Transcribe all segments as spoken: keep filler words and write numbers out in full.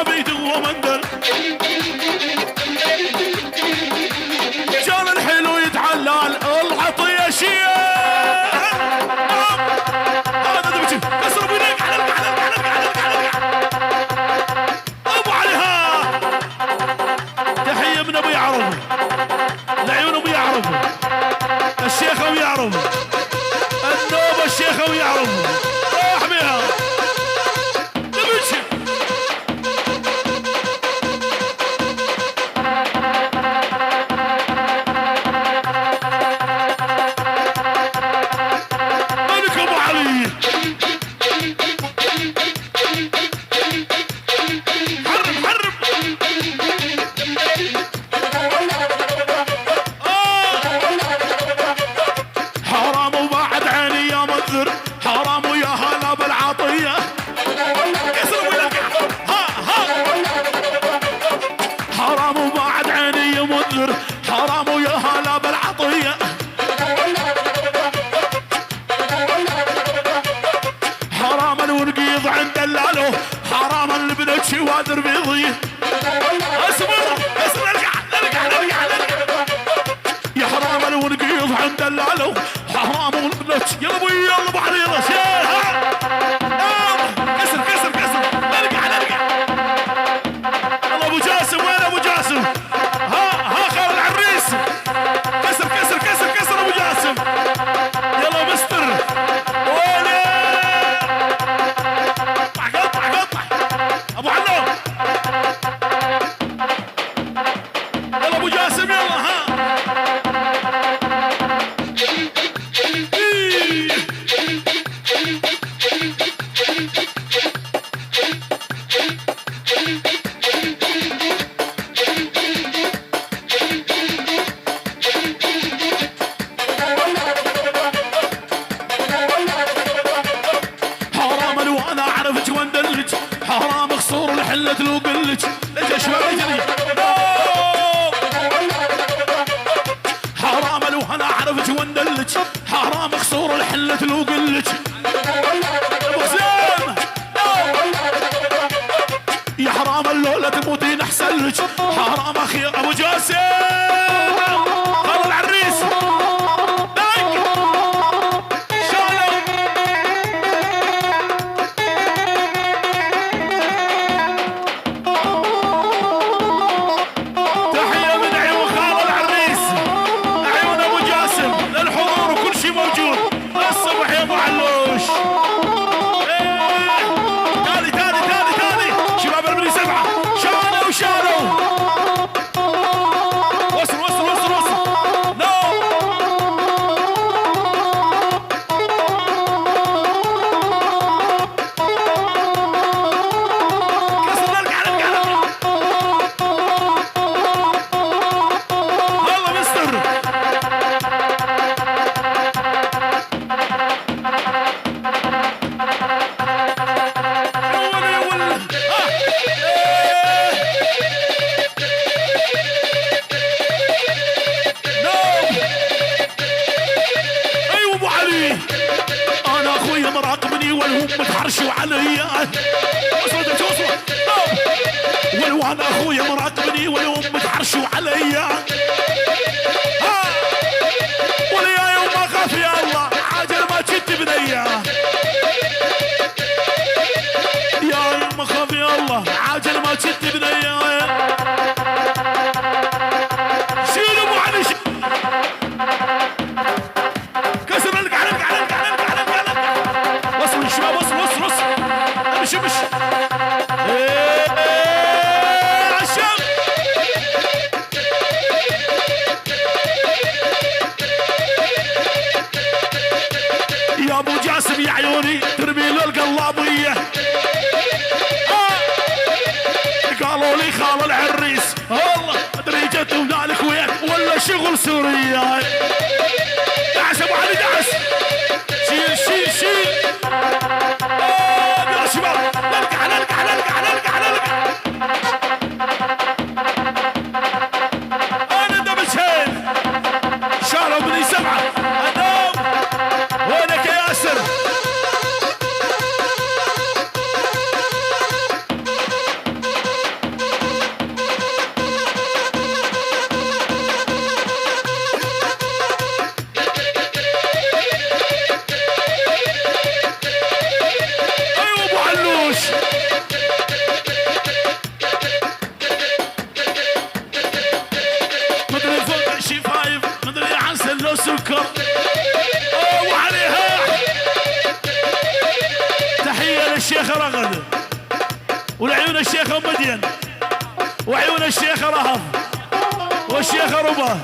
بيدو ومندل. جان الحلو يتعلل، العطية شيء. هذا دمجي. اصرف وينك؟ على القاع، على القاع، على القاع، على القاع، على القاع. ابو علي، ها. تحية من ابو يعرب. لعيون ابو يعرب. الشيخ ابو يعرب. النوبة الشيخ ابو يعرب. روح بيها. دمجي. ملك ابو علي. حرم، حرم. آه. حرام وبعد عيني يا منذر، حرام ويا هلا بالعطية. كسر ويا القاع. ها، ها. حرام وبعد عيني يا منذر، حرام ويا هلا بالعطية. حرام الونقيض عند دلالو، حرام البنت شوادر بيضي. اصبر، اصبر، ارجع، ارجع، ارجع، ارجع. يا حرام الونقيض عند دلالو، حرام البنت. يلا بوي، يلا ابو علي، يلا، شيل، ها. يلا. كسر، كسر، كسر. ارجع، ارجع. يلا ابو جاسم، وين ابو جاسم؟ ها، ها خال العريس. كسر، كسر، كسر، كسر ابو جاسم. يلا مستر. ويلي. قطع، قطع، قطع. ابو علو. يلا ابو جاسم، يلا، ها. إيه. حرام لو انا عرفت وين دلج، حرام خسور الحلة لو قلج. ليش يا شباب يجري؟ حرام لو انا عرفت وين دلج، حرام خسور الحلة لو قلج. ابو حسين. يا حرام اللولة تموتين احسن لك. حرام اخي ابو جاسم. خال العريس. دق. شالو. تحية من عيون خال العريس، عيون ابو جاسم، للحضور وكل شي موجود للصبح يا ابو علوش. إيه. تالي، تالي، تالي، تالي. شباب المني سبعة. شالو، شالو. وصل، وصل، وصل، وصل. نو. كسر، ارجع، ارجع، ارجع. والله مستر. يا ولد، يا ولد. آه. إيه. نو. ايوه ابو علي. انا اخوي مراقبني والهم متحرشوا عليا. وصلت، وصلت. ولو انا اخوي مراقبني والهم متحرشوا عليا. ها. ولا يا يوم ما خاف يا الله، عاجل ما كنت بنيا. يا يوم ما خاف يا الله، عاجل ما كنت بنيا. شيل ابو علي، شيل. كسر، ارجع، ارجع، ارجع، ارجع، ارجع، ارجع. وصل الشباب، وصل، وصل، وصل. امشي، امشي. إيه، عشان. يا ابو جاسم يا عيوني، ترمي له القلابية. آه. قالوا لي خال العريس. والله ادري جت هنالك وين ولا شغل سوريا. دعس ابو علي، دعس. شيل، شيل، شيل. آه، يا شباب. نلقح، نلقح، نلقح، نلقح، نلقح. انا دبل شيل. شالوا مني سبعة. أداو. وينك يا ياسر؟ مدين، وعيون الشيخة رهف، والشيخة ربا.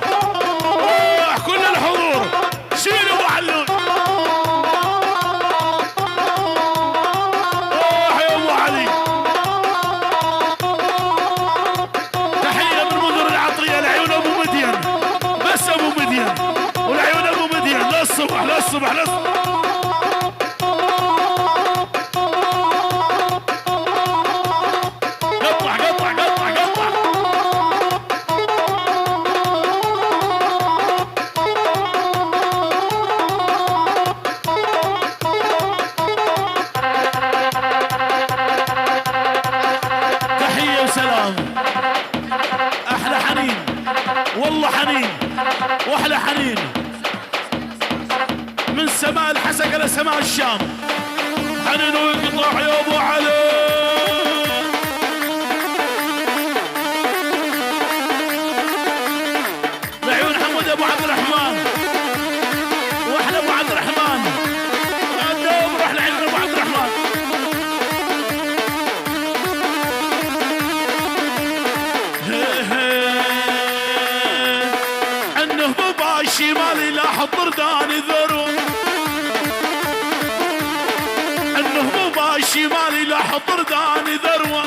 روح كل الحضور، شيل ابو علوش. روح يا ابو علي. تحية من منذر العطية لعيون ابو مدين، بس ابو مدين، ولعيون ابو مدين للصبح، للصبح، للصبح. قطع، قطع، قطع، قطع. تحية وسلام. أحلى حنين، والله حنين، وأحلى حنين. من سماء الحسكة لسماء الشام. حنين ويقطع يا أبو علي. لعيون حمود أبو عبد الرحمن. وأحلى أبو عبد الرحمن. هذا بروح لعيون أبو عبد الرحمن. انه مو باي شمالي لا حضر داني ذروة. انه مو باي شمالي لا حضر داني ذروة.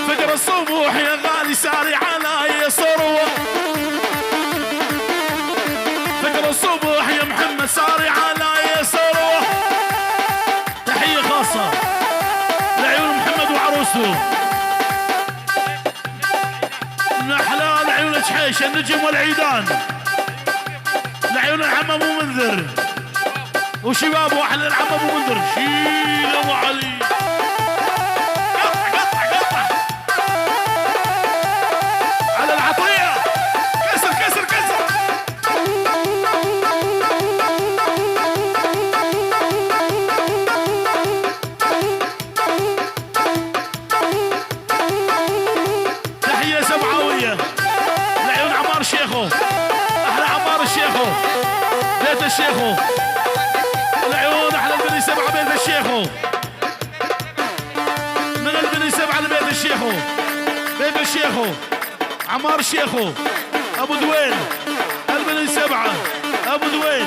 فجر الصبح يا غالي ساري علي صروة. فجر الصبح يا محمد ساري علي صروة. تحية خاصة لعيون محمد وعروسته. من أحلى لعيون جحيش، النجم والعيدان. لعيون العم أبو منذر. وشباب وأحلى العم أبو منذر. شيل أبو علي. قطع، قطع، قطع. على العطية. كسر، كسر، كسر. تحية سبعاوية لعيون عمار شيخو. أحلى عمار الشيخو، بيت الشيخو. العيون أحلى البني سبعة، بيت الشيخو. من البني سبعة لبيت الشيخو، بيت الشيخو. عمار شيخو، أبو دويل، البني سبعة، أبو دويل،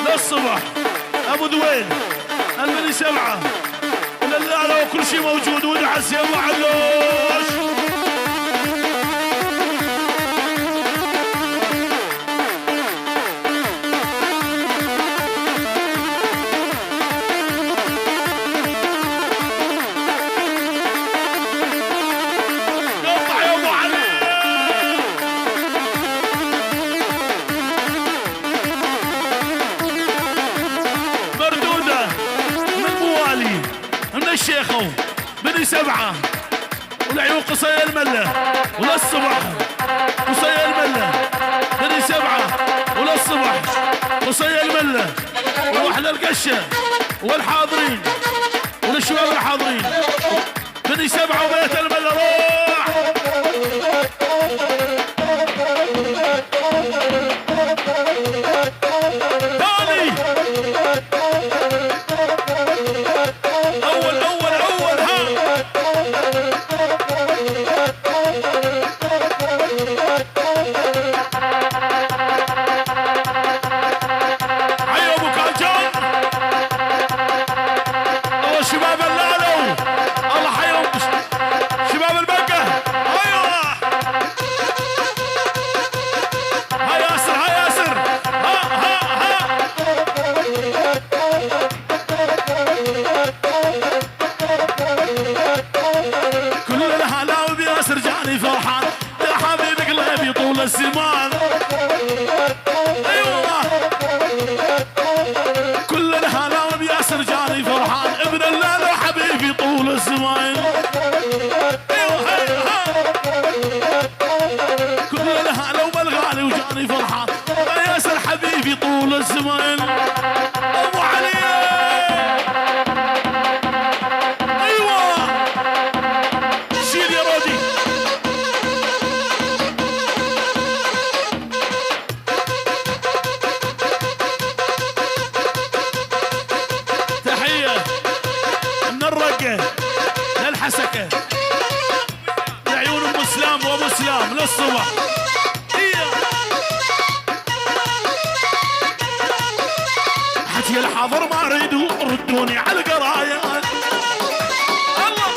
للصبح، أبو دويل، البني سبعة، ولله لو كل شي موجود، ودعس يا أبو علوش. قطع يا أبو علي. مردودة من موالي، من الشيخو، بني سبعة. والعيون قصي الملة وللصبح، قصي الملة، بني سبعة وللصبح، قصي الملة، وأحلى القشة والحاضرين وللشباب الحاضرين، بني سبعة وبيت الملة روح. تاني. أول، أول، أول، ها. حيو أبو كاجان. أبو شباب اللالو. الله حيو شباب البقة. أيوة. ها ياسر، ها ياسر. ها، ها، ها. كل الهلا وبياسر جاني فرحان، يا حبيبي قلبي طول الزمان. اي والله. كل الهلا وبياسر جاني فرحان، ابن اللالو حبيبي طول الزمان. اي والله، اي والله. كل الهلا وبالغالي وجاني فرحان، ياسر حبيبي طول الزمان. ابو علي. ايوه. شيل يا رودي. تحية من الرقة. الصبح. إيه. حجي الحاضر ما اريد، ردوني على القرايات. الله.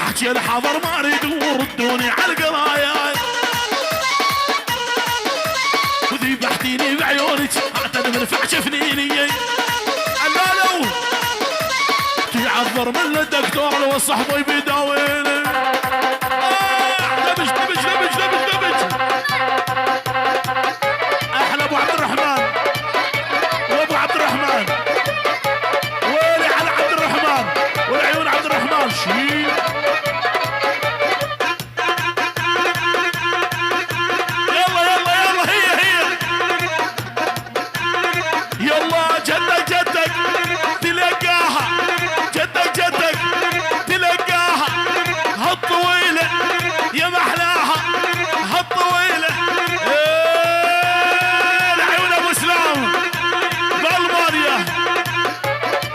حجي الحاضر ما اريد، ردوني على القرايات. وذبحتيني بعيونك، حتى من فعش فنيني. قالوا تعذر من الدكتور لو صاحبي بيداويني. آه، دبج، دبج، دبج، دبج، دبج. احلى ابو عبد الرحمن، وابو عبد الرحمن. ويلي على عبد الرحمن، والعيون عبد الرحمن شي. يلا، يلا، يلا، هي، هي. يلا جدك، جدك تلقاها، جدك، جدك تلقاها، هالطويلة يا محلاها، هالطويلة. إيه، العيون أبو سلام بالماريا،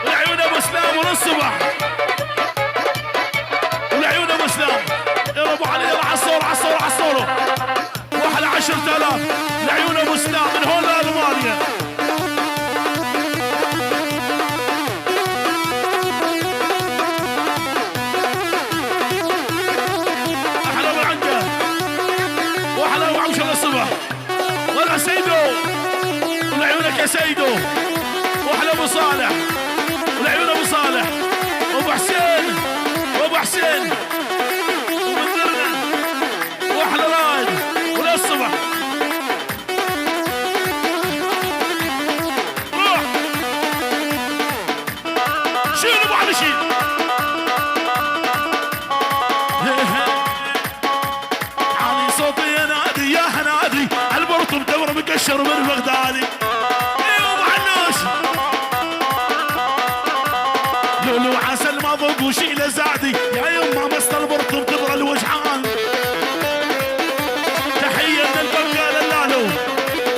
العيون أبو سلام وللصبح، العيون أبو سلام. يلا أبو علي، يلا عصور، عصور، عصور. واحلى عشرة آلاف لعيون ابو سلام من هون لالمانيا. احلى ابو عنقه، واحلى ابو عمشه للصبح. ولا سيدو، ولعيونك يا سيدو. واحلى ابو صالح، ولعيون ابو صالح. وابو حسين، وابو حسين. ومن درنا. واحلى رايد وللصبح. روح. شيل ابو علي، شيل. علي صوتي ينادي يا هنادي، البرطم تمر مكشر من بغدادي. ايوه ابو علوش. لولو عسل ما ذوق وشي لزادي، يا يما مست البرطم تبرى الوجعان. تحية للبقالة اللالو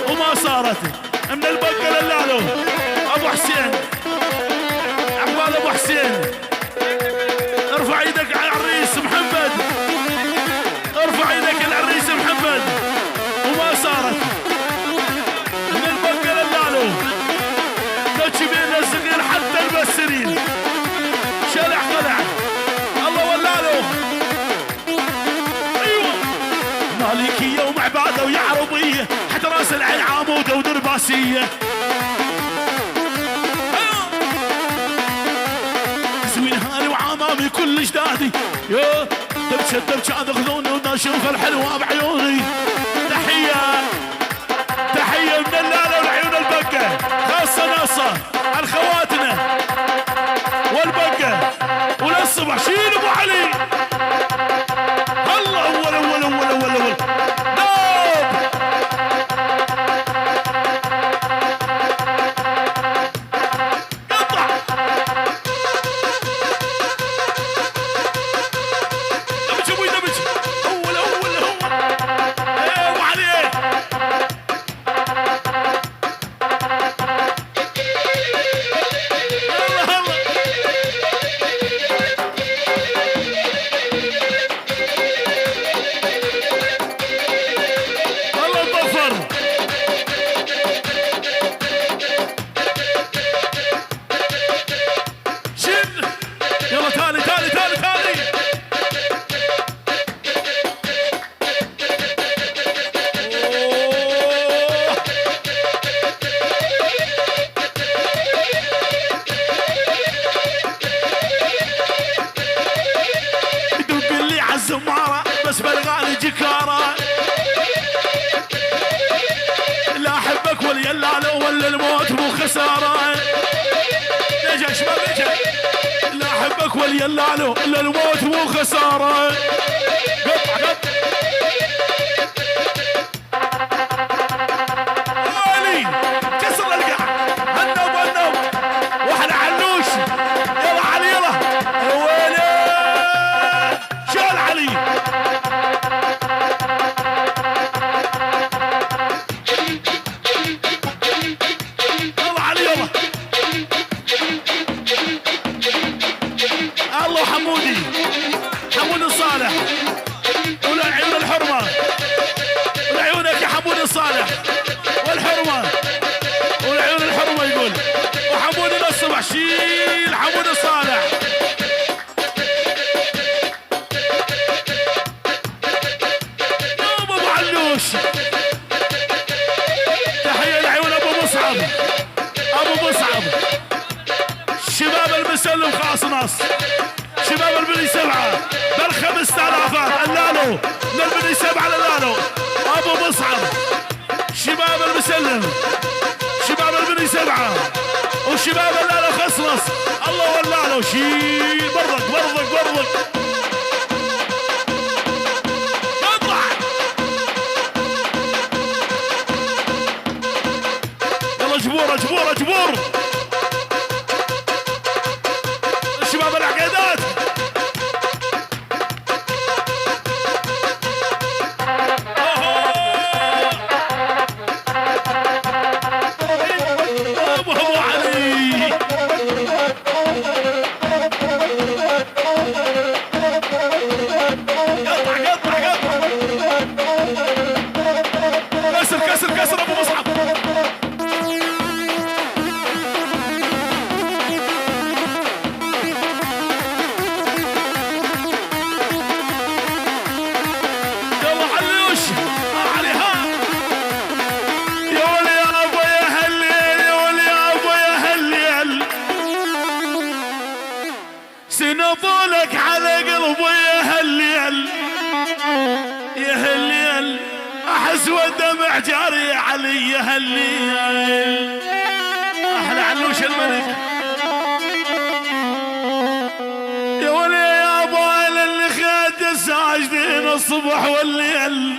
وما صارت، من البقالة اللالو. ابو حسين، عقبال ابو حسين، ارفع ايدك على العريس محمد، ارفع ايدك على العريس محمد. وما صارت، من البقالة اللالو، تجي بين الصغير حتى المسرين. شلح طلع، الله ولالو. ايوه. مالكية ومعبادة ويعربية، حتى راس العين عامودة ودرباسية. ايوه. زوين هاني وعمامي كل جدادي. يو. دبشة دبشة اخذوني وناشوف الحلوة بعيوني. تحية. تحية من اللالة والعيون البقة، خاصة ناصة على خواتنا والبقة. وللصبح شيل ابو علي. الله، اول، اول، اول، اول، اول. دوب. قطع. دمج ابوي، دمج. اول، اول، اول. ايه، ابو علي. الله، الله. الله مظفر. شن؟ يلا تالي، تالي، تالي، تالي. أوه. يدق لي عالزمارة، بس بالغالي جكارة. لا احبك ولا يلالو، ولا الموت مو خسارة. ليش اشباب ليش؟ لا احبك ولا يلالو، الا الموت مو خسارة. قطع، قطع. ويلي، كسر القاع. هنب، هنب. واحد علوش. يلا علي، يلا. ويلي. شال علي. يلا علي، يلا. الله حمودي. حمودي صالح. ولعيون الحرمة، ولعيونك يا حمود الصالح، والحرمة، ولعيون الحرمة يقول، وحمود للصبح، شيل حمود الصالح. يابا ابو علوش. تحية لعيون ابو مصعب. ابو مصعب. شباب المسلم خاص ناس. شباب البني سبعة. بالخمس آلاف. اللالو. من البني سبعة للالو. ابو مصعب. شباب المسلم، شباب البني سبعة، وشباب اللالو خصمص. الله ولالو شي. برضك، برضك، برضك. اطلع. يلا جبور، جبور، جبور. شباب العقيدات. أبو، أبو علي. قطع، قطع، قطع. كسر، كسر، كسر أبو مصعب. يلا علوش، علي ها. يا ولي يابا يا هالليل، يا ولي يابا يا هالليل. سنة طولك على قلبي يا هالليل، يا هالليل. أحس والدمع جاري علي يا هالليل. أحلى علوش الملك. يا ولي يابا للي خيت الساجدين الصبح والليل.